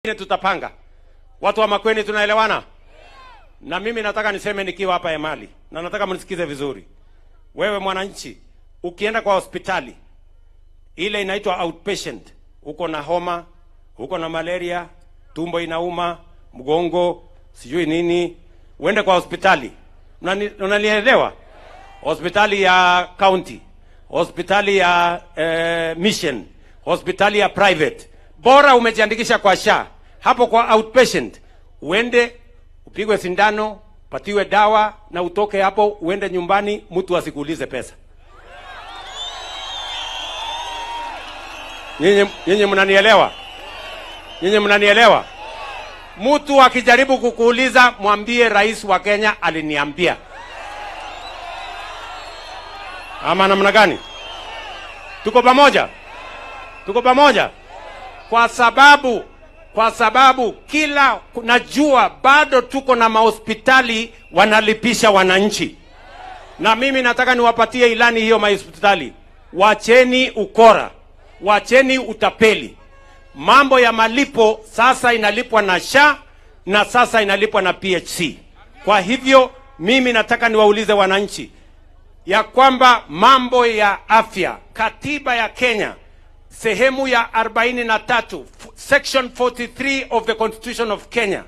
Tutapanga. Watu wa Makueni tunaelewana? Na mimi nataka niseme nikiwa hapa Emali, na nataka mnisikize vizuri. Wewe mwananchi, ukienda kwa hospitali ile inaitwa outpatient, uko na homa, uko na malaria, tumbo inauma, mgongo, sijui nini, uende kwa hospitali. Unanielewa? Hospitali ya county, hospitali ya mission, hospitali ya private. Bora umejiandikisha kwa SHA, hapo kwa outpatient, uende upigwe sindano, patiwe dawa na utoke hapo uende nyumbani, mtu asikuulize pesa. Nyinyi mnanielewa? Nyinyi mnanielewa? Mtu akijaribu kukuuliza, mwambie rais wa Kenya aliniambia. Ama namna gani? Tuko pamoja? Tuko pamoja? Kwa sababu kila najua bado tuko na mahospitali wanalipisha wananchi. Na mimi nataka niwapatie ilani hiyo mahospitali. Wacheni ukora, wacheni utapeli. Mambo ya malipo sasa inalipwa na SHA na sasa inalipwa na PHC. Kwa hivyo mimi nataka niwaulize wananchi ya kwamba mambo ya afya, katiba ya Kenya sehemu ya 43, section 43 of the Constitution of Kenya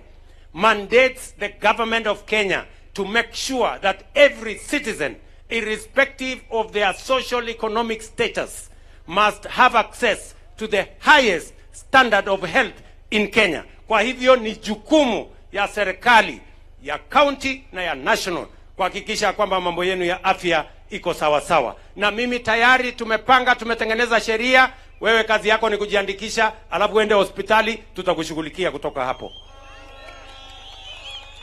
mandates the government of Kenya to make sure that every citizen, irrespective of their social economic status, must have access to the highest standard of health in Kenya. Kwa hivyo ni jukumu ya serikali ya county na ya national kuhakikisha kwamba mambo yenu ya afya iko sawa sawa. Na mimi tayari tumepanga, tumetengeneza sheria. Wewe kazi yako ni kujiandikisha, alafu uende hospitali, tutakushughulikia kutoka hapo.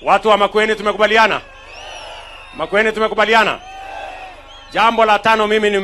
Watu wa Makueni tumekubaliana? Makueni tumekubaliana? Jambo la tano mimi ni